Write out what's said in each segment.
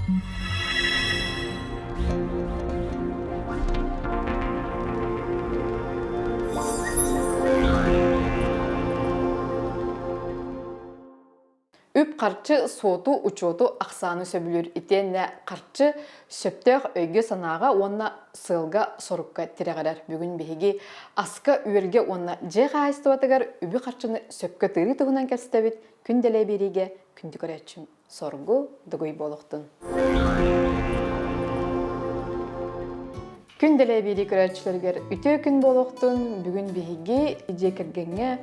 Үп-харчы суоту-учуоту ахсааны сөбүлүүр итиэннэ харчы сөптөөх өйгө-санааҕа уонна сыалга-сорукка тирэҕирэр. Бүгүн биһиги аска-үөлгэ уонна дьиэ хаһаайыстыбатыгар үбү-харчыны сөпкө тыырыы туһунан кэпсэтэбит. Күн дэлэй биэриигэ күндү көрөөччүм соргу дугуй буолуохтун. Күн дэлэй биэрии көрөөччүлэригэр үтүө күн буолуохтун. Бүгүн биһиги дьиэ кэргэҥҥэ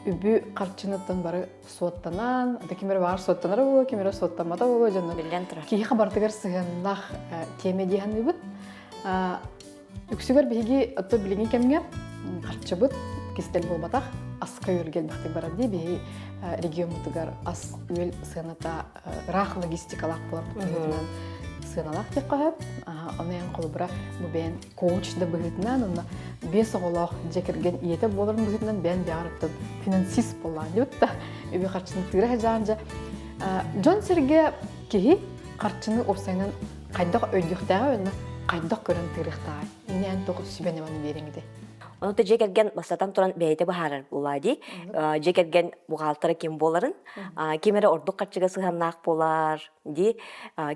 үбү харчыныттан бары суоттанан, ата ким эрэ баҕар суоттанара буолуо, ким эрэ суоттаммата буолуо дьонно Биллэн турар. киһиэхэ барытыгар сыһыаннаах тиэмэ дии саныыбыт. Үксүгэр биһиги отто билиҥҥи кэмҥэ харчыбыт кистэл буолбатах аска үөлгэ элбэхтик барар дии биһи региоммутугар ас-үөл сыаната ыраах логистикалаах буолар быһыытынан сыаналаах диэххэ сөп. Ону эн холобура бу бэйэн коуч да быһыытынан онно биэс оҕолоох дьиэ кэргэн ийэтэ буоларын быһыытынан бэйэн бэйэҕэр оттон финансист буоллаҕын диэбит да үбү харчыны тыыра сылдьаҕын дьэ дьон-сэргэ киһи харчыны уопсайынан хайдах өйдүөхтээҕэ уонна хайдах көрөн тыырыахтааҕай инньэ эн туох сүбэни-аманы биэриҥ этэй Ону дьиэ кэргэн бастатан туран бэйэтэ быһаарар буолаа дии. Дьиэ кэргэн бухгалтера ким буоларын, ким эрэ ордук харчыга сыһыаннаах буолар дии,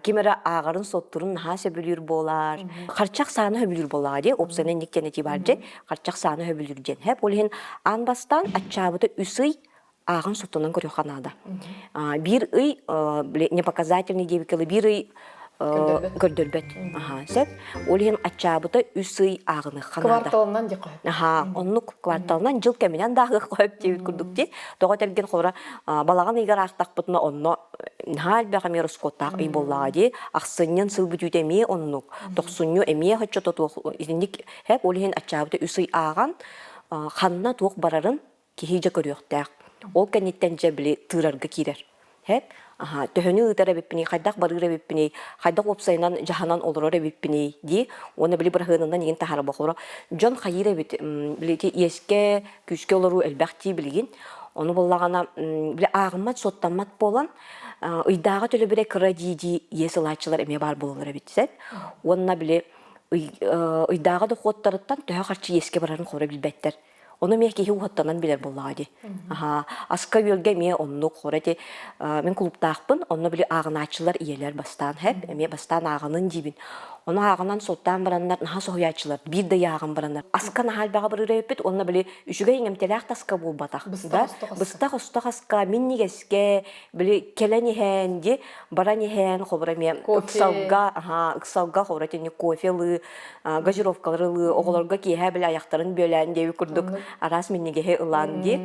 ким эрэ ааҕарын суоттурун наһаа сөбүлүүр буолар. Харчах сааны сөбүлүүр буоллаҕа дии, уопсайынан инник диэн этии баар дии, харчах сааны сөбүлүүр диэн. Хэп ол иһин аан бастаан аччаабыта үс ый ааҕан суттанан көрүөххэ наада. Биир ый непоказательный диэбиккэ биир ый көрдөрбөт. Аха, сөп. Ол иһин аччаабыта үс ый ааҕыныахха наада. Кварталынан диэххэ сөп. Аха, оннук кварталынан дьыл кэминэн да ааҕыахха сөп диэбит курдук дии. Тоҕо этэргин холобура балаҕан ыйыгар аахтахпытына онно наһаа элбэх эмиэ ороскуоттаах ый буоллаҕа дии. Ахсынньын сыл бүтүүтэ эмиэ оннук. Тохсунньу эмиэ хоччото туох итинник хэп ол иһин аччаабыта үс ый ааҕан ханна туох барарын киһи дьэ көрүөхтээх. Ол кэнниттэн дьэ били тыырарга киирэр. Хэп, аха, төһөнү ыытар эбиппиний, хайдах барыыр эбиппиний, хайдах уопсайынан дьаһанан олорор эбиппиний дии уонна били быраһыанынан игин таһаара бохолоро. Дьон хайыыр эбит, били ити иэскэ, күүскэ олоруу элбэх дии билигин. Ону буоллаҕына, били ааҕыммат, суоттаммат буолан, ыйдааҕы төлөбүрэ кыра дии-дии иэс ылааччылар эмиэ баар буолаллар эбит сөп. Уонна били ыйдааҕы дохуоттарыттан төһө харчы иэскэ барарын хоро билбэттэр. Ону эмиэ киһи уһаттанан билэр буоллаҕа дии. Аһаа, аска-үөлгэ эмиэ оннук хора ити мин кулууптаахпын, онно били ааҕынааччылар ийэлэр бастаан хэп, эмиэ бастаан ааҕынын диибин. Ону ааҕынан суоттаан бараннар наһаа соһуйааччылар, биир да ыйааҕын бараннар. Аска наһаа элбэҕи барыыр эбиппит уонна били үчүгэй иҥэмтэлээх таска буолбатах. Да, быстах остох аска, минньигэскэ, били кэлэн иһэн ди, баран иһэн, холобура эмиэ ыксалга, аһаа, ыксалга холобура итинник кофе ылыы, газировкалары ылыы, оҕолорго киэһэ били айахтарын бүөлээн диэбит курдук араас минньигэһи ылаан дии.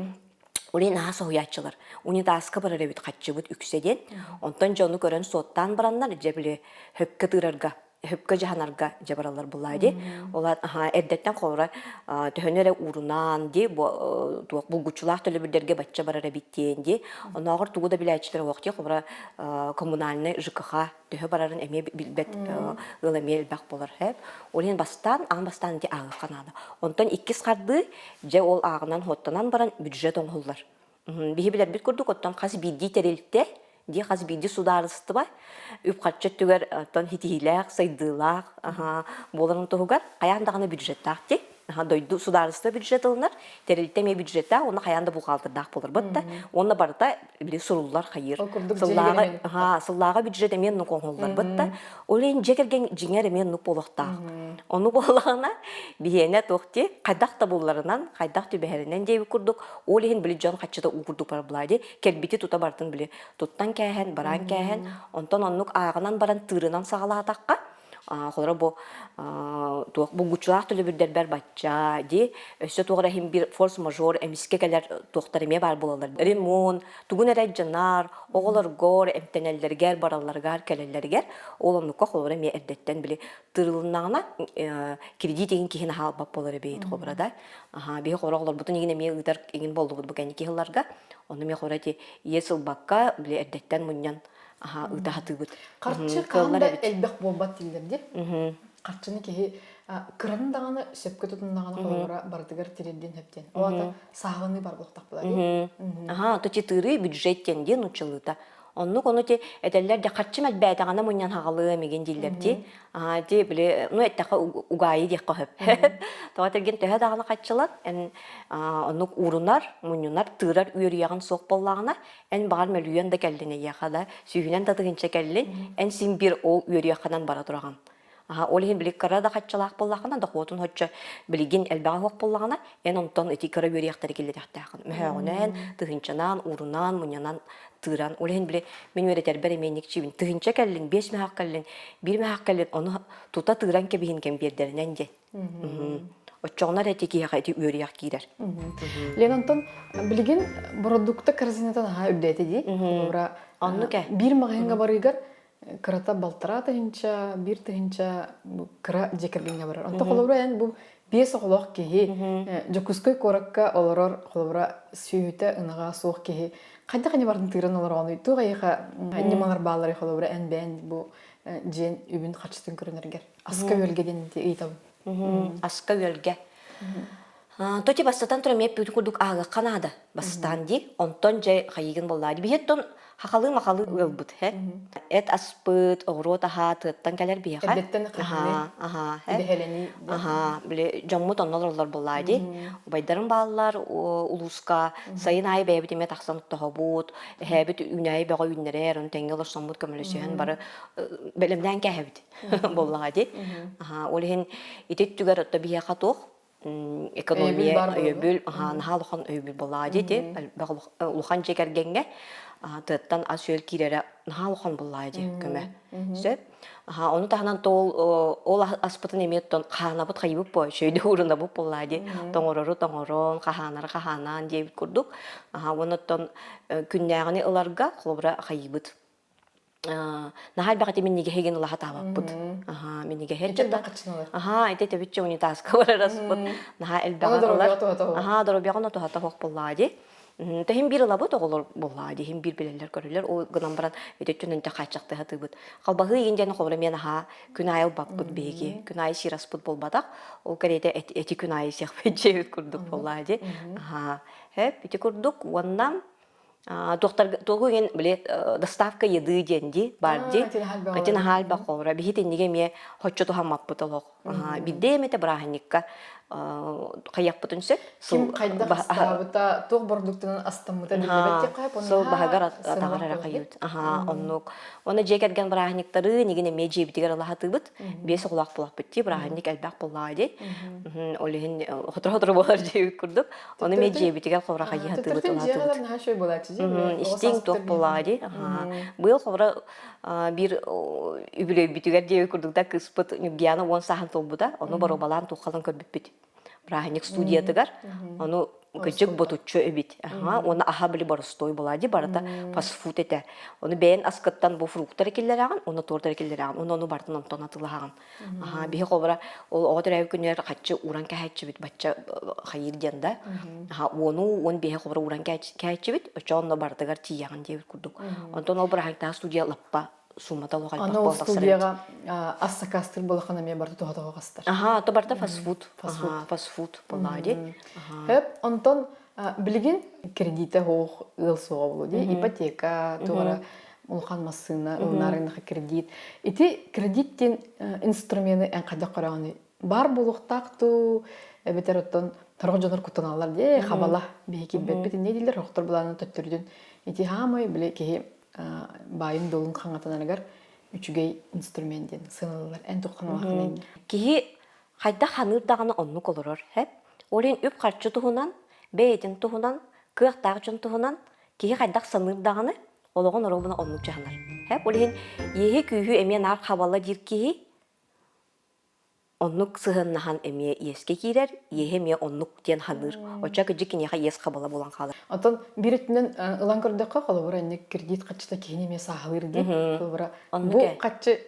Улин аһа соһуйааччылар. Унитазка барар эбит хаччыбыт үксэ диэн. Онтон дьону көрөн суоттаан бараннар дьэ били хөпкө тыырарга хөпкө дьаһанарга дьэ бараллар буллаа дии. Ол эрдэттэн холобура төһөнү эрэ уурунаан дии туох булгуччулаах төлөбүрдэргэ бачча барар эбит диэн дии. Оннооҕор тугу да билээччилэр олох дии холобура коммунальнай ЖКХ төһө барарын эмиэ билбэт ыал эмиэ элбэх буолар хэп. Ол иһин бастаан, аан бастаан ити ааҕыахха наада. Онтон иккис хардыы, дьэ ол ааҕынан хуоттанан баран бюджет оҥоһуллар. Биһи билэрбит курдук, оттон хас биирдии тэрилтэ, дии хас биирдии судаарыстыба үп-харчы өттүгэр оттон хитиһиилээх, сайдыылаах буоларын туһугар хайаан даҕаны бюджеттаах дии. Дойду судаарыстыба бюджет ылынар, тэрилтэ эмиэ бюджеттаах, уонна хайаан да бухгалтырдаах буолар да. Уонна барыта били суруллар хайыыр. Сыллааҕы, сыллааҕы бюджет эмиэ оннук оҥоһулларбыт да. Ол иһин дьиэ кэргэн дьиҥэр эмиэ оннук буолуохтаах. Ону буоллаҕына, биһиэнэ туох дии, хайдах да булларынан, хайдах түбэһэринэн диэбит курдук, ол иһин били дьон хаччыта уу курдук барар булаа дии, кэлбити тута барытын били туттан кээһэн, бараан кээһэн, онтон оннук ааҕынан баран тыырынан саҕалаатахха, холоро бу туох булгуччулаах төлөбүрдэрбэр бачча дии өссө туох эрэ иһин биир форс-мажор эмискэ кэлэр туохтар эмиэ баар буолаллар ремонт тугун эрэ дьанар оҕолоргор эмтэнэллэригэр баралларыгар кэлэллэригэр ол оннукка холобура эмиэ эрдэттэн били тыырылыннаҕына кредит игин киһи наһаа албат буолар эбит холобура да биһи холобура оҕолорбутун игин эмиэ ыытар игин боллубут бу кэнники сылларга ону эмиэ холобура ити иэс ылбакка били эрдэттэн мунньан аха ыыта сатыыбыт. Харчы хаһан да элбэх буолбат дииллэр дии. Харчыны киһи кыраны даҕаны сөпкө тутуннаҕына холобура барытыгар тириэрдиэн сөп диэн. Ол аата сааһыланыы бар буолтах буолар. Аха, то титыры бюджет диэн диэн нуччалыыта. Оннук ону ти этэллэр де харчым элбээтэҕинэ мунньан хаҕалыам игин дииллэр ди. Аа ди били ну эттэхэ угаайы диэххэ сөп. Тоҕо этэргин төһө даҕаны хаччылан эн оннук уурунар, мунньунар, тыырар үөрүйэҕин суох буоллаҕына эн баҕар мөлүйүөн да кэллин эйиэхэ да сүүһүнэн да тыһыынча кэллин эн син биир ол үөрүйэххинэн бара тураҕын. Аха, ол иһин били кыра да хаччылаах буоллаххына, дохуотун хоччо билигин элбэҕэ суох буоллаҕына, эн онтон ити кыра үөрүйэхтэри киллэриэхтээххин. Мөһөөҕүнэн, тыһыынчанан, уурунан, мунньанан, тыыран. Ол иһин били мин үөрэтэрбэр эмиэ инник чиибин. Тыһыынча кэллин, 5 мөһөөх кэллин, 1 мөһөөх кэллин, ону тута тыыран кэбиһин кэмбиэрдэринэн диэн. Оччоҕуна эрэ ити киһиэхэ ити үөрүйэх киирэр. Лен онтон билигин бородуукта корзинатан аһаа үрдээтэ дии. Холобура, Оннук ээ. биир маҕаһыыҥҥа барыыгар кырата 1,5 тыһыынча, 1 тыһыынча кыра дьиэ кэргэҥҥэ барар. Онто холобура эн бу биэс оҕолоох киһи Дьокуускай куоракка олорор холобура сүөһүтэ ынаҕа суох киһи хайдах ини барын тыыран олороҕунуй? Туох эйиэхэ ньымалар баалларый холобура эн бэйэн бу дьиэн үбүн харчытын көрүнэргэр? Аска үөлгэ диэн ыйытабын. Аска үөлгэ. Тоти бастатан туран эмиэ бүтүн курдук ааҕыахха наада бастаан дии. Онтон дьэ хайыгын буоллаа дии. Биһиэттон хахалыы-махалыы ыалбыт хэ. Эт аспыт, оҕуруот аһа тыаттан кэлэр биһиэхэ. Эрдэттэн хаһаны, идэһэлэнии. Аха, били дьоммут онно олороллор буоллаа дии. Убайдарым бааллар улууска сайын аайы бэйэбит эмиэ тахсан оттоһобут, эһээбит үүнээйи бөҕө үүннэрэр, ону тэҥҥэ олорсоммут көмөлөсүһэн бары бэлэмнээн кээһэбит буоллаҕа дии. Аха, ол иһин ити өттүгэр отто биһиэхэ туох экономия өйөбүл наһаа улахан өйөбүл буоллаҕа дии ити элбэх улахан дьиэ кэргэҥҥэ тыаттан ас-үөл киирэрэ наһаа улахан буоллаҕа дии көмө сөп ону таһынан тоол ол аспытын эмиэ оттон хаанабыт хайыбыт буо үчүгэйдик уурунабыт буоллаҕа дии тоҥорору тоҥорон хаһаанары хаһаанаан диэбит курдук уонна оттон күннээҕини ыларга холобура хайыыбыт наһаа элбэх ити минньигэһигин ыла сатаабаппыт. Аһаа, минньигэһи Ити элбэх хаччыналар. Аһаа, ити тэбиччэ унитазка барар аспыт. Наһаа элбэҕи ылар. Аһаа, доруобуйаҕа туһата суох буоллаа дии. Тэһин биир ылабыт оҕолор буоллаа дии, иһин биир билэллэр көрөллөр. Ол гынан баран ити өттүнэн тэ хааччахтыы сатыыбыт. Халбаһыы игин диэн холобура эмиэ наһаа күн аайы ылбаппыт биһиги. Күн аайы сиир аспыт буолбатах. Ол кэриэтэ эти күн аайы сиэхпит дьиэбит курдук буоллаа дии. Аһаа, хэп ити курдук уонна Туохтар тугу иһин били доставка еды диэн дии баар дии. Ити наһаа элбэх холобура. Биһи итиннигэ эмиэ хоччо туһаммаппыт олох. Биирдэ эмэтэ бырааһынньыкка хайыахпытын сөп. Ким хайдах астаабыта, туох бордуктунан астаммыта биллибэт диэххэ Сыл баһыгар атаҕар эрэ хайыт. Оннук. Уонна дьиэ кэргэн бырааһынньыктары нигин эмиэ дьиэбитигэр ылаһатыыбыт. Биэс оҕолоох буолахпыт дии, бырааһынньык элбэх буоллаҕа дии. Ол иһин хотору-хотору буолар дьиэбит курдук. Ону эмиэ дьиэбитигэр хобура хайыһатыыбыт улаатыбыт. Наһаа үчүгэй буолааччы дии. Истиҥ туох буоллаҕа дии. Быйыл хобура биир үбүлүөйбүтүгэр диэбит курдук да кыыспыт Ньургияна 10 сааһын туолбута. Ону боруобалаан туоххалан көрбүппүт. Бырааһынньык студиятыгар. Ону кыдьык ботуччу эбит. Уонна аһа били боростуой буолаа дии барыта фастфуд этэ. Ону бэйэн аскыттан бу фруктары киллэрэҕин, уонна туортары киллэрэҕин, уонна ону барытын онтон атыылаһаҕын. Аһаа, биһи холобура ол оҕо төрөөбүт күнүгэр хаччы ууран кэһээччибит бачча хайыыр диэн да. Аһаа, 10-у 15-и холобура ууран кэһээччибит, оччо онно барытыгар тиийэҕин диэбит курдук. Онтон ол бырааһынньыктаах студия лаппа суммата олох элбэх Аны ол буолан тахсар эбит. студияҕа ас сакаастыыр буолаххына эмиэ барыта туһа хастар. Аһаа, то барыта фастфуд. Фастфуд. Фастфуд буоллаҕа дии. Хөп, онтон билигин кредитэ суох ыал суоҕа буолуо дии. Ипотека, туора улахан массыына ылынаарыҥнаха кредит. Ити кредит диэн инструмены эн хайдах көрөҕүнүй? Баар буолуохтаах дуу, эбэтэр оттон сорох дьоннор куттаналлар дии, хабала биһи киирбэппит инньэ дииллэр, сорохтор былаанын төттөрүтүн ити хаамай били киһи баайын-дуолун хаҥатанарыгар үчүгэй инструмент диэн сыаналыыллар. Эн туохханалааххыный? Киһи хайдах ханыыр даҕаны оннук олорор, хэп. Ол иһин үп-харчы туһунан, бэйэтин туһунан, кыахтаах дьон туһунан киһи хайдах саныыр даҕаны олоҕун оруобуна оннук дьаһанар. Хэп, ол иһин иэһи-күүһү эмиэ наар хабала диир киһи оннук сыһыаннаһан эмиэ иэскэ киирэр, иэһи эмиэ оннук диэн саныыр. Оччо кырдьык киниэхэ иэс хабала буолан хаалар. Оттон биир өттүнэн ылан көрдөххө, холобура, инник кредит хаччыта киһини эмиэ сааһылыыр диэн. Холобура, бу хаччы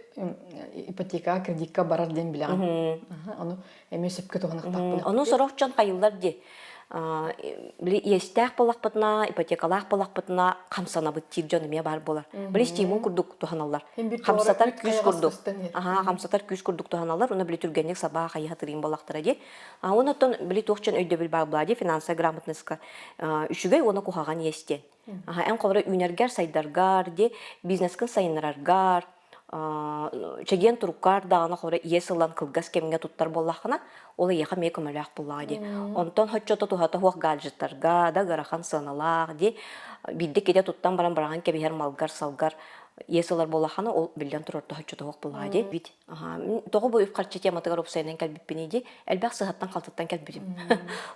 ипотекаҕа, кредикка барар диэн билэҕин. Ону эмиэ сөпкө туһаныахтаахпын. Ону сорох дьон хайыллар дии. Били иэстээх буоллахпытына, ипотекалаах буоллахпытына хамсанабыт диир дьон эмиэ баар буолар. Били стимул курдук туһаналлар. Хамсатар күүс курдук. Аха, хамсатар күүс курдук туһаналлар. Уна били түргэнник сабаа хайыһа тырыын буоллахтара дии. Уонна оттон били туох дьон өйдөбүл баар буолаа дии финансовая грамотностька үчүгэй уонна куһаҕан иэс диэн. Аха, эн холобура үүнэргэр, сайдаргар, дии бизнескин сайыннараргар, чэгиэн туруккар даҕаны холобура иэс ылан кылгас кэмҥэ туттар буоллаххына, ол эйиэхэ эмиэ көмөлөөх буоллаҕа дии. Онтон соччото туһата суох гаджеттарга да ыарахан сыаналаах дии. Биирдэ китэ туттан баран быраҕан кэбиһэр малгар-салгар иэс ылар буоллаххына, ол биллэн турар соччото суох буоллаҕа дии. Бит тоҕо бу үп-харчы тематыгар уопсайынан кэлбиппиний дии, элбэх сыһаттан-халтыттан кэлбитим.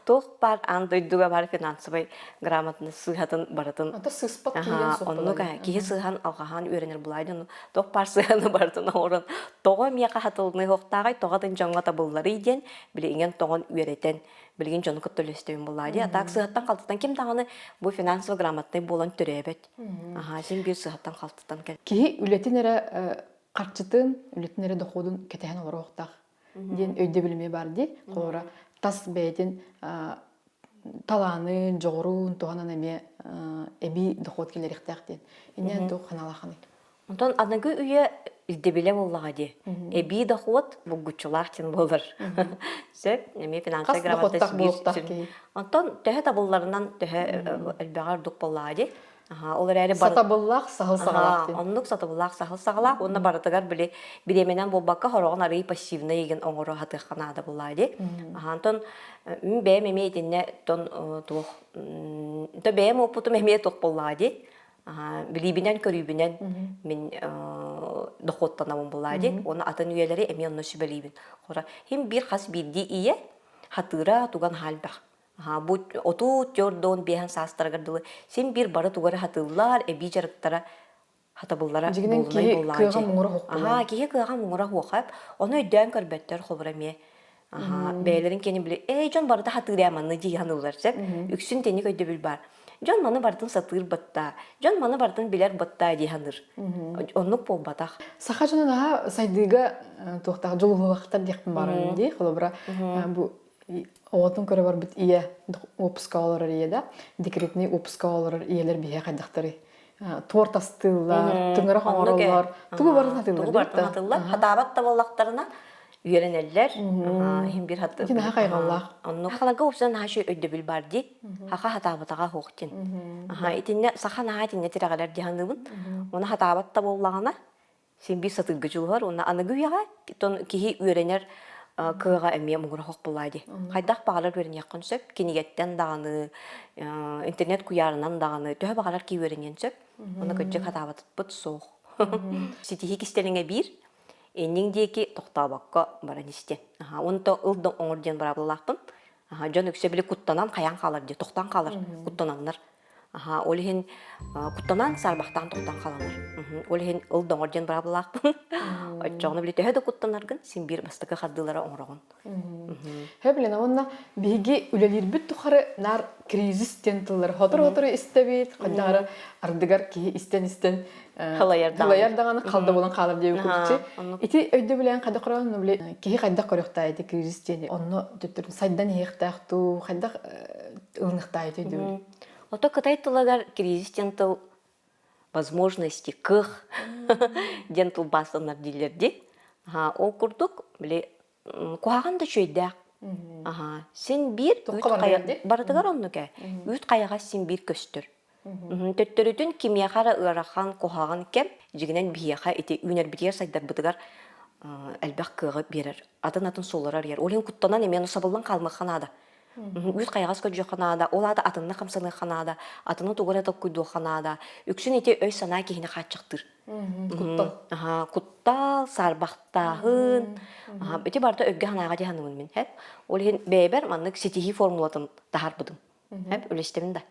Туох баар аан дойдуга баар финансовай грамотный сыыһатын барытын Ата сыспат киһи оннук киһи сыыһан алҕаһаан үөрэнэр булаайдан туох баар сыыһаны барытын оҥорон тоҕо миэхэ хатылыныы хуохтааҕай тоҕо атын дьоҥҥо табылларый диэн били иҥэн тоҕон үөрэтэн билигин дьону кытта үлэстэбин буллаа дии а так сыыһаттан халтыттан ким даҕаны бу финансово грамотный буолан төрөөбөт аха син биир сыыһаттан халтыттан кэл киһи үлэтин эрэ харчытын үлэтин эрэ доходун кэтэһэн олоруохтаах диэн өйдөбүл эмиэ баар дии. Холобура, тас бэйэтин талаанын, дьоҕурун туһанан эмиэ эбии дохуот киллэриэхтээх диэн. Инньэ туох ханаалаханый? Онтон аныгы үйэ ирдэбилэ буоллаҕа дии. Эбии дохуот булгуччулаах диэн буолар. Сөп, эмиэ финансовай грамотность биир Онтон төһө табылларынан төһө элбэҕэ ордук буоллаҕа дии. Ол эрээри сатабыллаах саһыл саҕалаах Оннук сатабыллаах саһыл саҕалаах уонна барытыгар били бириэмэнэн буолбакка хороҕун арыый пассивный игин оҥоро сатыахха наада буоллаа дии. Онтон бэйэм эмиэ итиннэ тон туох то бэйэм опытым эмиэ туох буоллаҕа дии. Билиибинэн көрүүбүнэн мин дохуоттанабын буоллаа дии. Уонна атын үйэлэри эмиэ онно сүбэлиибин. Хора хим биир хас биирдии ийэ хатыыра туган хаалбах Бу отут, 45 саастарыгар дылы син биир бары тугу эрэ сатыыллар, эбии дьарыктара хатабыллара Дьигинэн буолунай киһи буоллаҕа кыаҕа дьэ. муҥура суох Аһаа, киһи кыаҕа муҥура суох Ону өйдөөн көрбөттөр холобура эмиэ. Аһаа, бэйэлэрин киэнин били, эй, дьон барыта сатыыр ээ манны дии саныыллар сөп. Үксүн тинник өйдөбүл баар. Дьон маны барытын сатыыр батта, дьон маны барытын билэр батта дии саныыр. Оннук буолбатах. Саха дьоно наһаа сайдыыга туохтаах дьулуһуулаахтар диэхпин баҕарабын дии. Холобура, бу оҕотун көрө барбыт ийэ уоппуска олорор ийэ да декретный уоппуска олорор ийэлэр биһиэхэ хайдахтарый торт астыыллар тыҥырах оҥороллор тугу барытын сатыыллар тугу барытын сатыыллар хатаабат да буоллахтарына үөрэнэллэр иһин биир хат ити наһаа хайҕаллаах оннук сахаларга уопсайынан наһаа үчүгэй өйдөбүл баар дии хаха хатаабатаҕа суох диэн итиннэ саха наһаа итиннэ тирэҕэлэр дии саныыбын уонна хатаабат да буоллаҕына син биир сатыырга дьулуһар уонна аныгы үйэҕэ тон киһи үөрэнэр кыаҕа эмиэ муҥура суох буоллаа дии. Хайдах баҕарар үөрэниэххин сөп, кинигэттэн даҕаны, интернет куйаарынан даҕаны төһө баҕарар киһи үөрэниэн сөп. Уонна кырдьык хатаабатыппыт суох. Ситиһии кистэлэҥэ биир, инниҥ диэки тохтообокко баран истиэн. Онто ыл да оҥор диэн быраабылалаахпын. Дьон үксэ били куттанан хайаан хаалар дии, тохтоон хаалар, куттананнар. Аха, ол иһин куттанан, саарбахтаан тохтон хаалаллар. Ол иһин ыл доҥор диэн быраабылаахпын. Оччоҕуна били төһө да куттанаргын син биир бастакы хардыылара оҥороҕун. Хэ билэн уонна биһиги үлэлиирбит тухары наар кризис диэн тыллары сотору-сотору истэбит, хайдах ардыгар киһи истэн-истэн Халайар халайар даҕаны халда буолан хаалар диэбит курдук. Ити өйдөбүлээн хайдах көрөҕүн, били киһи хайдах көрүөхтээх ити кризис диэни онно төттөрү сайдан иһиэхтээх дуу, хайдах ылыныахтаах ити өйдөбүл? Ото кытай тылыгар кризис диэн тыл возможности кых диэн тылбаастанар дииллэр дии. Ол курдук, били куһаҕан да үчүгэйдээх. Аха, син биир үүт хайа барытыгар оннук ээ. Үүт хайаҕас син биир көстөр. Төттөрүтүн кимиэхэ эрэ ыарахан, куһаҕан кэм, дьиҥинэн биһиэхэ ити үүнэрбитигэр-сайдарбытыгар элбэх кыаҕы биэрэр, атын-атын суоллары арыйар. Ол иһин куттанан эмиэ сабыллан хаалмыахха наада. Үүт хайаҕас көрдүөххэ наада, ол аата атынна хамсаныахха наада, атыны тугу эрэ толкуйдуохха наада. Үксүн ити өй-санаа киһини хааччахтыыр. Куттал. Куттал, саарбахтааһын. Ити барыта өйгө-санааҕа дии саныыбын мин. Ол иһин бэйэбэр маннык ситиһии формулатын таһаарбытым. Хэп, үлэстэбин да.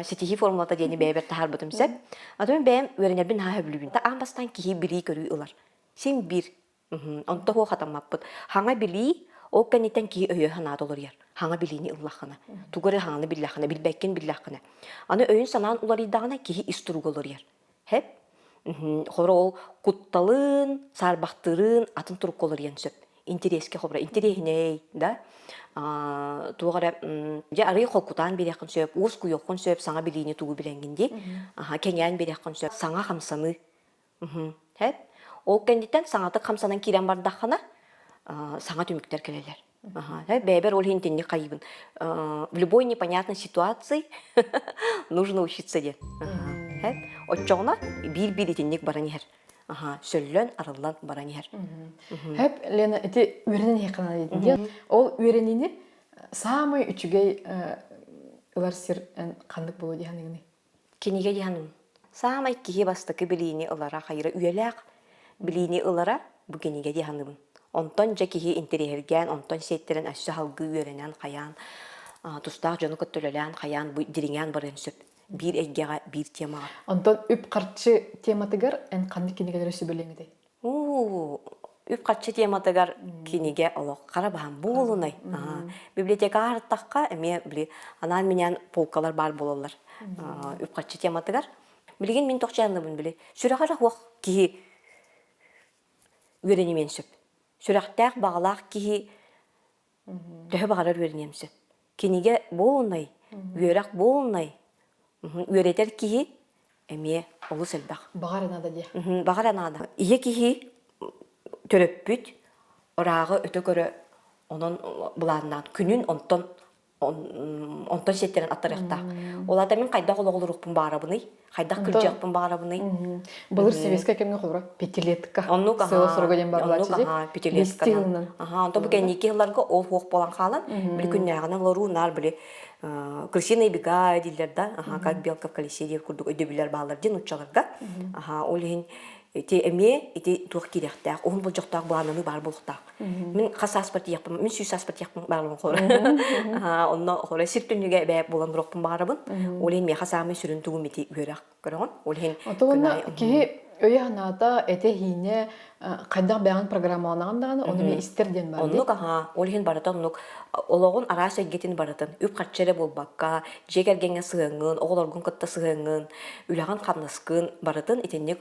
Ситиһии формулата диэни бэйэбэр таһаарбытым сөп. Атын бэйэм үөрэнэрбин наһаа сөбүлүүбүн. Аан бастаан киһи билии-көрүү ылар. Син биир. Онто хуо хатаммаппыт. Хаҥа билии, ол кэнниттэн киһи өйө санаата уларыйар. Хаҥа билиини ыллаххына, тугу эрэ хаҥаны биллэххинэ, билбэккин биллэххинэ. Аны өйүн санаан уларыйдаҕына киһи ис туруга уларыйар. Хэп. Хоро ол кутталын, саарбахтыырын атын турукка уларыйан сөп. Интэриэскэ хобура интэриэһинэй да туох эрэ дьэ арыый холкутаан биэриэххин сөп, уоскуйуоххун сөп, саҥа билиини тугу билэҥҥин дии. Аха кэҥээн биэриэххин сөп, саҥа хамсаныы. Хэп. Ол кэнниттэн саҥатык хамсанан киирэн бардаххына, саҥа түмүктэр кэлэллэр. Бэйэбэр ол иһин итинник хайыыбын. В любой непонятной ситуации нужно учиться диэн. Оччоҕуна биир-биир итинник баран иһэр. Сөллөн, арыллан баран иһэр. Хэп, Лена, ити үөрэнэн иһиэххэ диэн. Ол үөрэниини саамай үчүгэй ылар сир ханнык буолуо дии саныыгыный? Кинигэ диэн саамай киһи бастакы билиини ылара хайыра үйэлээх билиини ылара бу кинигэ дии саныыбын. Онтон дьэ киһи интэриэһиргээн, онтон сиэттэрэн өссө салгыы үөрэнэн хайаан тустаах дьону кытта үлэлээн хайаан бу дириҥээн барыан сөп. Биир эйгэҕэ, биир темаҕа. Онтон үп-харчы тематыгар эн ханнык кинигэлэри сүбэлиэҥ этэй? Уу, үп-харчы тематыгар кинигэ олох хара баһан буолунай. Библиотекаҕа артахха эмиэ били анаан-минээн полкалар баар буолаллар үп-харчы тематыгар. Билигин мин тохчаанныбын били сүрэҕэ эрэ суох киһи үөрэнимиэн сөп. Сүрэхтээх, баҕалаах киһи Төһө баҕарар үөрэниэм сөп. Кинигэ буолунай, үөрэх буолунай, үөрэтэр киһи эмиэ олус элбэх. Баҕар наада диэ. Баҕар наада. Ийэ киһи төрөппүт ырааҕы өтө көрө онон былааннаан күнүн онтон онтон сиэттэрэн аттарыахтаах. Ол аата мин хайдах олоҕолоруохпун баарабыный? Хайдах кырдьыахпын баарабыный? Былыр сэбиэскэй кэмҥэ холобура пятилетка. Оннук сыала соруга диэн бар Оннук аха пятилетка. Аха, онтон бу кэнники сылларга ол хуох буолан хаалан, били күннээҕинэн олоруу наар били крысиные бега дииллэр да, аха, как белка в колесе диир курдук өйдөбүллэр бааллар диэн нууччаларга. Аха, ол иһин ити эмиэ ити туох киириэхтээх, уһун болдьохтоох былааннаныы баар буолуохтаах. Мин хас сааспар тиийэхпин, мин сүүс сааспар тиийэхпин баҕарабын хоро. Онно хоро сир түннүгэ бэйэ булан туруохпун баҕарабын. Ол иһин миэхэ саамай сүрүн тугум ити үөрэх көрөҕүн. Ол иһин Отуонна киһи өйө-санаата, этэ-иһиинэ хайдах бэйэҕин программаланаҕын даҕаны, ону эмиэ истэр диэн баар дии. Оннук аһаа, ол иһин барыта оннук олоҕун араас эйгэтин барытын үп-харчы эрэ буолбакка, дьиэ кэргэҥҥэ сыһыаҥҥын, оҕолоргун кытта сыһыаҥҥын, үлэҕин-хамнаскын барытын итинник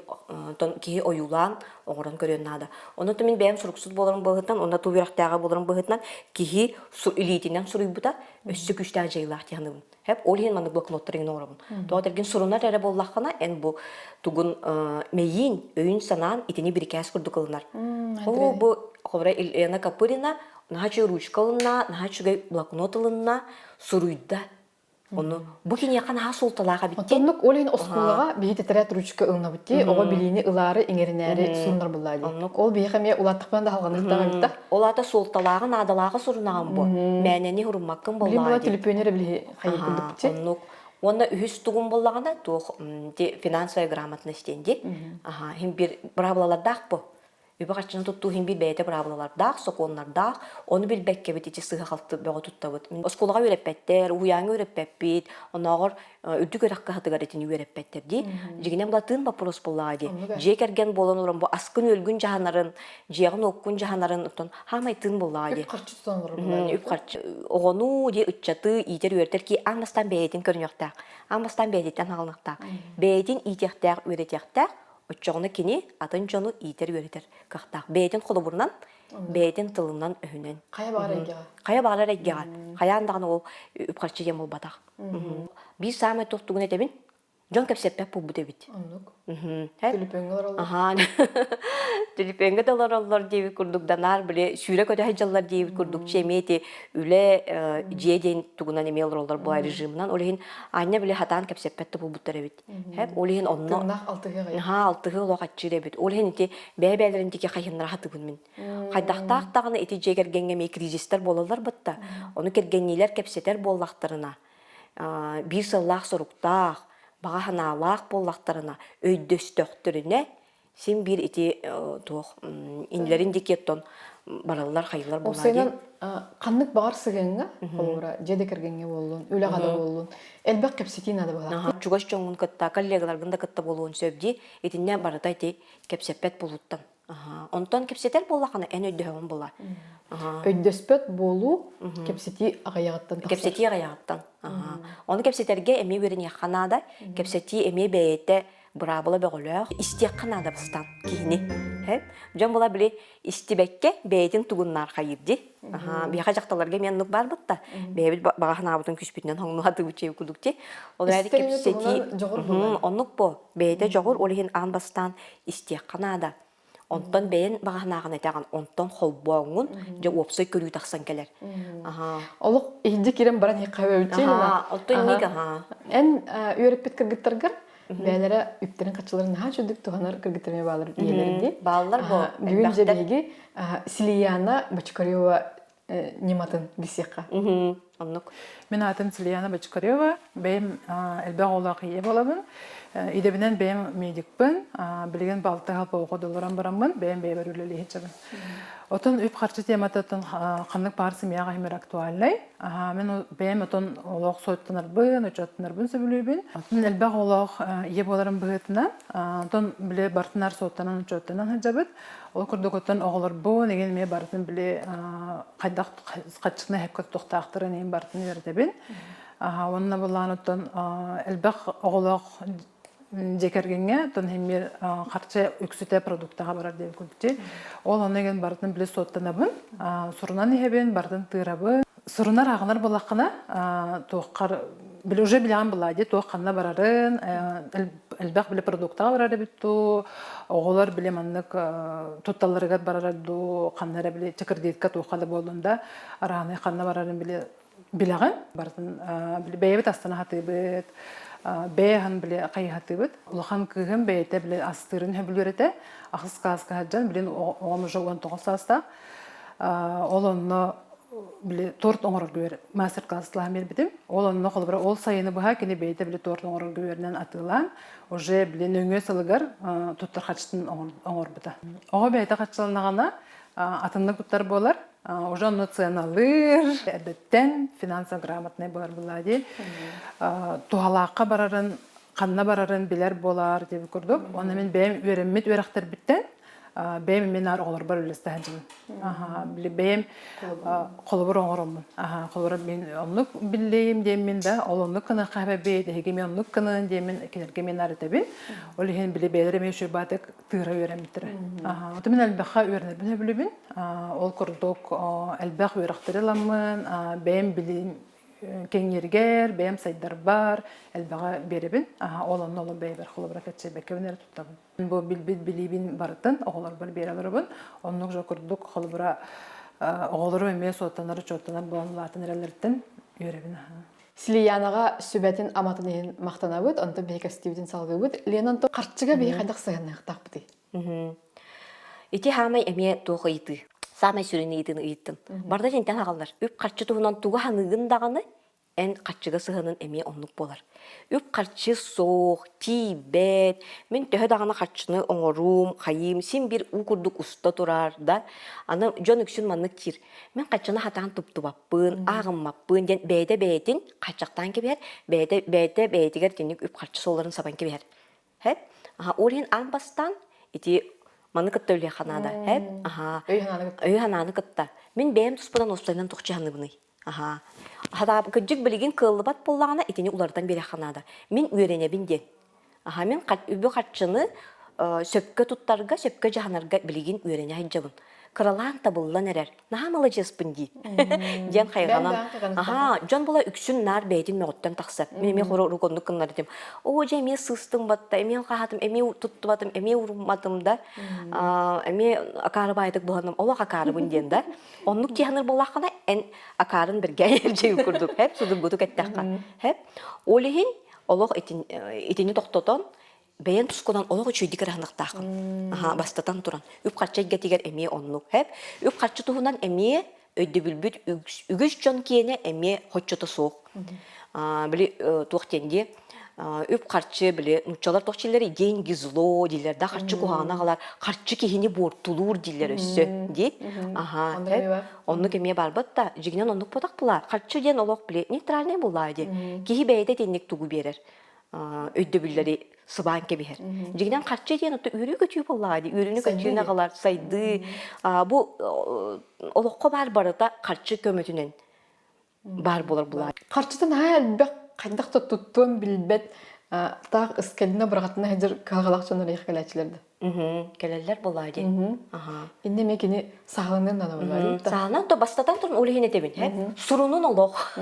киһи ойуулаан оҥорон көрүөн наада. Онон мин бэйэм суруксут буоларым быһыытынан уонна туу үөрэхтээҕэ буоларым быһыытынан киһи илиитинэн суруйбута өссө күүстээх дьайыылаах дии саныыбын. Хэп ол иһин маннык блокноттар иҥин оҥоробун. Тоҕо тэргин сурунар эрэ буоллаххына эн бу тугун мэйиин, өйүн-санаан итини бирикээс курдук ылынар. Оо, бу холобура Елена Копырина наһаа үчүгэй ручка ылынна, наһаа үчүгэй блокнот ылынна, суруйда Ону бу киниэхэ наһаа суолталаах эбит диэн. Оннук ол иһин оскуолаҕа биһи тетрадь ручка ылынабыт дии, оҕо билиини ылаары, иҥэринээри сурунар буоллаа дии. Оннук. Ол биһиэхэ эмиэ улааттахпына да халҕаныахтаах эбит да. Ол аата суолталааҕы, наадалааҕы сурунаҕын бу. Мээнэни суруммаккын Билим буоллаҕа була дии. төлөпүөнү эрэ билиһи хайыы курдукпут чи. Оннук. Уонна үһүс тугум буоллаҕына туох финансовая грамотность диэн дии. Аха, хим бир быраабылалардаах бу. Үбү-харчыны туттуу иһин биир бэйэтэ быраабылалардаах, сокуоннардаах, ону билбэккэбит ити сыыһа-халты бөҕө туттабыт. Оскуолаҕа үөрэппэттэр, уһуйааҥҥа үөрэппэппит, оннооҕор үрдүк үөрэх кыһатыгар итини үөрэппэттэр дии. Дьиҥинэн былатыын боппуруос буоллаҕа дии. Дьиэ кэргэн буолан олорон бу аскын-үөлгүн дьаһанарын, дьиэҕин-уоккун дьаһанарын оттон хаамай тыын буоллаҕа дии. Үп-харчы тутан олорор буоллаҕа. Үп-харчы. Оҕону дии ыччаты иитэр-үөрэтэр кии аан бастаан бэйэтин көрүнүөхтээх, аан бастаан бэйэтиттэн хаалыныахтаах. Бэйэтин иитиэхтээх, үөрэтиэхтээх, Оччоҕуна кини атын дьону иитэр-үөрэтэр кыахтаах. Бэйэтин холобурунан, бэйэтин тылынан-өһүнэн. Хайа баҕарар эйгэҕэ. Хайа баҕарар эйгэҕэ. Хайаан даҕаны ол үп-харчы диэн буолбатах. Биир саамай туох тугун этэбин, дьон кэпсэппэт буолбут эбит. Оннук. Төлөпүөҥҥэ олороллор. Аһаан. Төлөпүөҥҥэ да олороллор диэбит курдук данаар били сүүрэ-көтө сылдьаллар диэбит курдук чи эмиэ ити үлэ дьиэ диэн тугунан эмиэ олороллор буолар режимынан. Ол иһин аанньа били хатаан кэпсэппэт да буолбуттар эбит. Хэп ол иһин онно Тыыннаах алтыһыы аҕыйах. Наһаа алтыһыы олох аччыыр эбит. Ол иһин ити бэйэ-бэйэлэрин тики хайыннара хатыбын мин. Хайдахтаах даҕаны ити дьиэ кэргэҥҥэ эмиэ кризистэр буолаллар бытта. Ону кэргэнниилэр кэпсэтэр буоллахтарына, биир сыллаах-соруктаах, баҕа санаалаах буоллахтарына, өйдөстөхтөрүнэ син биир ити туох иннилэрин диэки оттон бараллар хайылар буолаа дии. Ханнык баҕар сыһыаҥҥа, холобура, дьиэ да кэргэҥҥэ буоллун, үлэҕэ да буоллун, элбэх кэпсэтии наада быһалаах. Чугас дьоҥҥун кытта, коллегаларгын да кытта буолуон сөп дии. Итиннэ барыта ити кэпсэппэт буолууттан. Онтон кэпсэтэр буоллаххына эн өйдөһөҕүн була. Өйдөспөт буолуу кэпсэтии аҕыйаҕыттан тахсар. Кэпсэтии аҕыйаҕыттан. Ону кэпсэтэргэ эмиэ үөрэниэххэ наада. Кэпсэтии эмиэ бэйэтэ. быраабыла бөҕөлөөх. Истиэххэ наада бастаан киһини. Дьон була били истибэккэ бэйэтин тугуннаар хайыыр дии. Биһиэхэ дьахталларга эмиэ оннук баар бытта. Бэйэбит баҕа санаабытын күспүтүнэн хоҥнуһатыбыт чэй курдук дии. Ол эрээри кэпсэтии оннук бо. Бэйэтэ дьоҕур, ол иһин аан бастаан истиэххэ наада. Онтон бэйэн баҕа санааҕын этэҕин, онтон холбооҥҥун, дьэ уопсай көрүү тахсан кэлэр. Олох иһдьи кирэн баран иһиэххэ Оттон инник аха. Эн үөрэппит кыргыттаргар бэйэлэрэ үптэрин хаччыларын наһаа үчүгдүк туһанар кыргыттар эмиэ бааллар ийэлэрин дии. Бааллар бу. Бүгүн дьэ биһиги Силияна Бочкарева ньыматын билсиэххэ. Оннук. Мин аатым Силияна Бочкарева. Бэйэм элбэх оҕолоох ийэ буолабын. Идэбинэн бэйэм медикпын. Билигин балта халпа долларан бараммын, бэйэм бэйэбэр үлэлии сылдьабын. Отон үп-харчы темататын ханнык баар семьяҕа иһимэр актуальнай. Мин бэйэм отон олох суоттанарбын, учуоттанарбын сөбүлүүбүн. Отон элбэх оҕолоох ийэ буоларым быһыытынан, отон били бартынар суоттанан учуоттанан сылдьабыт. Ол курдук оттон оҕолорбун игин эмиэ барытын били хайдах хаччыны эһэккэ тутуохтаахтарын иһин барытын үөрэтэбин. Уонна былаан оттон элбэх оҕолоох дьиэ кэргэҥҥэ оттон эмиэ харчы үксүтэ продуктаҕа барар диэн курдук. Ол онно игин барытын били суоттанабын, сурунан иһэбин, барытын тыырабын. Сурунар ааҕынар буоллаххына туоххар били уже билэҕин былаа дии туох ханна барарын элбэх били продуктаҕа барар эбит дуу оҕолор били маннык тутталларыгар барар дуу ханна эрэ били кредитка туохха да буоллун да арааны ханна барарын били билэҕин барытын били бэйэбит астана сатыыбыт бэйэ аһын били хайыһатыыбыт улахан кыыһым бэйэтэ били астыырын сөбүлүүр этэ ахыс кылааска сылдьан билин оҕом уже 19 саастаах ол онно били торт оҥорорго үөр мастер-класслаан биэрбитим. Ол онно холобура ол сайыны быһа кини бэйэтэ били торт оҥорорго үөрэнэн атыылаан уже били нөҥүө сылыгар туттар хаччытын оҥорбута. Оҕо бэйэтэ хаччыланнаҕына атыннык туттар буолар. Уже онно ценалыыр, эрдэттэн финансово грамотный буолар буолаа дии. Туһалаахха барарын, ханна барарын билэр буолар диэбит курдук. Онно мин бэйэм үөрэммит үөрэхтэрбиттэн бэйэм мин оҕолорбор үллэстэ сылдьабын. Били бэйэм холобур оҥороммун. Холобура мин оннук биллиим диэммин да, ол оннук гыныахха эбэбит, эһиги мин оннук гынын диэммин кинилэргэ мин арытэбин. Ол иһин били бэйэлэрэ эмиэ үчүгэй тыыра үөрэммиттэрэ. Ото мин элбэххэ үөрэнэрбин сөбүлүүбүн. Ол курдук элбэх үөрэхтэри ыламмын, бэйэм билим кэҥииргэр, бэйэм сайдарбар элбэҕи биэрэбин. Ол онно олох бэйэбэр холобура кэччэйбэккэбин эрэ туттабын. Бу билбит билиибин барытын оҕолорбор биэрэ олоробун. Оннук же курдук холобура оҕолорум эмиэ суоттанар учуоттанар буолан улаатан эрэллэриттэн үөрэбин. Силиянаҕа сүбэтин аматын иһин махтанабыт, онтон биһи кэстиибитин салгыыбыт. Лена, онтон харчыга биһи хайдах сыһыанныахтаахпытый? Ити хаамай эмиэ туох ыйытыы? Саамай сүрүн ыйытыыны ыйыттын. Барда синтэн хагаллар. Үп-харчы туһунан тугу ханыыгын даҕаны эн харчыга сыһыанын эмиэ оннук буолар. Үп-харчы суох, тиийбэт, мин төһө даҕаны харчыны оҥоруум, хайыым, син биир уу курдук уста турар да, аны дьон үксүн маннык диир. Мин харчыны хатаан туптубаппын, ааҕыммаппын диэн бэйэтэ бэйэтин хаччахтаан кэбиһэр, бэйэтэ бэйэтэ бэйэтигэр итинник үп-харчы суолларын сабан кэбиһэр. Хэп? Аха, ол иһин аан бастаан ити маны кытта үлүөххэ наада. Хэп? Аха. Өйү-санааны кытта. Мин бэйэм туспунан уопсайынан туох дьаһаныбыный? Аһаа. Хатаа кырдьык билигин кыаллыбат буоллаҕына итини уларытан биэриэххэ наада. Мин үөрэнэбин диэн. Аһаа мин үбү-харчыны сөпкө туттарга, сөпкө дьаһанарга билигин үөрэнэ сылдьабын. Кыралаан табыллан эрэр. Наһаа маладьыаспын дии. Диэн хайҕанан. Аһаа, дьон була үксүн наар бэйэтин мөҕүттэн тахсар. Мин эмиэ хоро урук оннук гыннар этим. Оо, дьэ эмиэ сыыстым батта, эмиэ хаһаатым, эмиэ туттубатым, эмиэ урумматым да. Эмиэ акаары баайдык быһанным, олох акаарыбын диэн да. Оннук тиһаныр буоллаххына, эн акаарын бэргээн эрдьиги курдук, хэп судургутук эттэххэ. Хэп. Ол иһин олох итини тохтотон, бэйэн тускунан олох үчүгэйдик ыраһыныктааххын. Аха, бастатан туран. Үп-харчы эйгэтигэр эмиэ оннук. Хэп. Үп-харчы туһунан эмиэ өйдөбүлбүт үгүс дьон киэнэ эмиэ хоччото суох. Били туох диэн дии үп-харчы били нууччалар туох дииллэрий деньги зло дииллэр да харчы куһаҕаны аҕалар харчы киһини буортулуур дииллэр өссө дии аха оннук эмиэ барбат да дьиҥинэн оннук буотах була харчы диэн олох били нейтральный буоллаа дии киһи бэйэтэ итинник тугу биэрэр өйдөбүллэри сыбаан кэбиһэр. Дьиҥинэн харчы диэн отто үөрүү-көтүү буоллаҕа дии. Үөрүүнү-көтүүнү аҕалар, сайдыы. Бу олоххо баар барыта харчы көмөтүнэн баар буолар булаа. Харчыта наһаа элбэх хайдах да туттуон билбэт. Таах ыскалина быраҕатына сылдьар кыһалҕалаах дьоннор эйиэхэ кэлээччилэр да? Кэлэллэр буолаа дии. Аха. Иннэ эмиэ кини саҕаланыан наада буолла. Саҕалаан то бастатан туран ол иһин этэбин, һэ? Сурунун олох.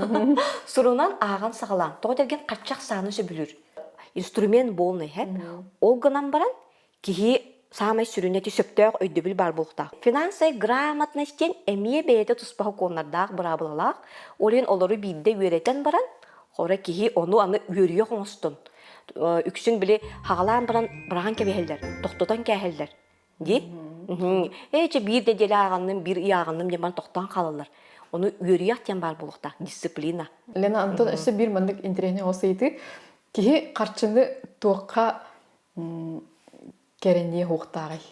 Сурунан ааҕан саҕалаан. Тоҕо дэргин хаччах сааны сөбүлүүр. Инструмент полный, һэ? Ол гынан баран киһи саамай сүрүнэ ити сөптөөх өйдөбүл баар буолуохтаах. Финансовая грамотность диэн эмиэ бэйэтэ туспа сокуоннардаах, быраабылалаах. Ол иһин олору биирдэ үөрэтэн баран, хоро киһи ону аны үөрүйэх оҥостон, үксүн били хаҕалаан баран быраҕан кэбиһэллэр, тохтотон кээһэллэр. Дии? Ээ, чэ биир нэдиэлэ ааҕанным, биир ый ааҕанным диэн баран тохтоон хаалаллар. Ону үөрүйэх диэн баар буолуохтаах, дисциплина. Лена, Антон, өссө биир маннык интэриэһинэй оҕус ыйытыы. Киһи харчыны туохха кэрэниэ суохтааҕый?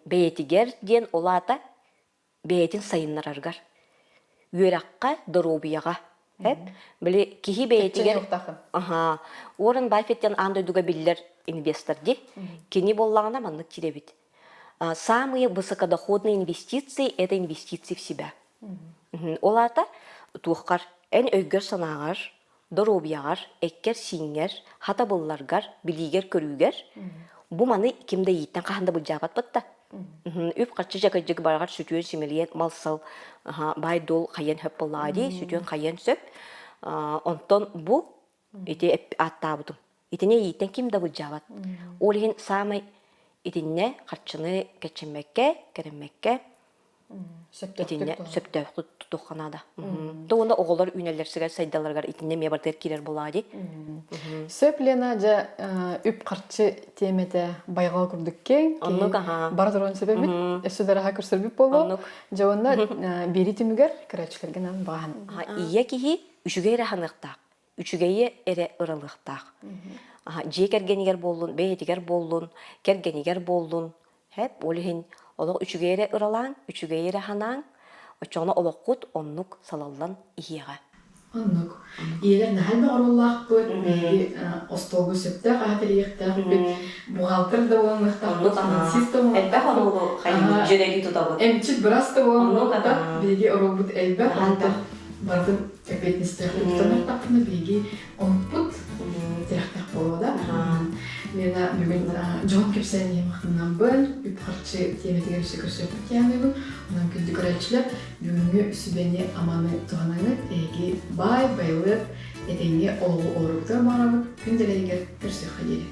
Бэйэтигэр диэн ол аата бэйэтин сайыннарарыгар. Үөрэххэ, доруобуйаҕа. Эп, били киһи бэйэтигэр аха Уоррен Баффет диэн аан дойдуга биллэр инвестор дии. Кини буоллаҕына маннык киирэбит. Самые высокодоходные инвестиции – это инвестиции в себя. Ол аата туоххар эн өйгөр-санааҕар доруобуйаҕар, эккэр-сииҥҥэр, хатабылларгар, билиигэр-көрүүгэр бу маны ким да ииттэн хаһан да былдьаабат батта. Үп-харчы дьакыдьык бараҕар сүтүөн симэлийэн мал-сал баай-дуол хайыан сөп буоллаҕа дии, сүтүөн хайыан сөп. Онтон бу ити ааттаабытым. Итини ииттэн ким да былдьаабат. Ол иһин саамай итиннэ харчыны кэччэммэккэ, кэрэммэккэ Итиннэ сөптөөхтүк тутуохха наада. То уонна оҕолор үүнэллэрсигэр сайдалларыгар итиннэ эмиэ барытыгар киирэр буолаа дии. Сөп Лена дьэ үп-харчы тиэмэтэ байҕал курдук киэҥ. Оннук аха. Бара туран сөп эбит. Өссө да ыраха көрсөрбүт буолуо. Дьэ уонна биэри түмүгэр көрөөччүлэргэ наан баҕаһын. Ийэ киһи үчүгэй эрэ ханыахтаах. Үчүгэйи эрэ ыралыахтаах. Дьиэ кэргэнигэр буоллун, бэйэтигэр буоллун, кэргэнигэр буоллун, Һэп, ол иһин олох үчүгэй эрэ ыралааҥ, үчүгэй эрэ санааҥ, оччоҕуна олоххут оннук салаллан иһиэҕэ. Оннук. Ийэлэр наһаа элбэх оруоллаахпыт, биһиги остуолга сөптөөх аһа тэрийиэхтээхпит, бухгалтер да буолуохтаахпыт, финансист да Элбэх оруолу хайыыбыт, дьүөрэлии тутабыт. Эмчит быраас да буолуохтаах, биһиги оруолбут элбэх, онтон барытын эппиэтинэстээхтик тутан биһиги омукпут тирэхтээх буолуо да. Лена бүгүн дьон кэпсээн иһин махтанаммын, үп-харчы тиэмэтигэр өссө көрсүөхпүт диэханыбын. Онон күндү көрөөччүлэр, бүгүҥҥү сүбэни-аманы туһанаҥыт, эһиги баай, байылыат, этэҥҥэ олоҕу олоругутугар баҕарабыт, күн дэлэйигэр көрсүөххэ диэри.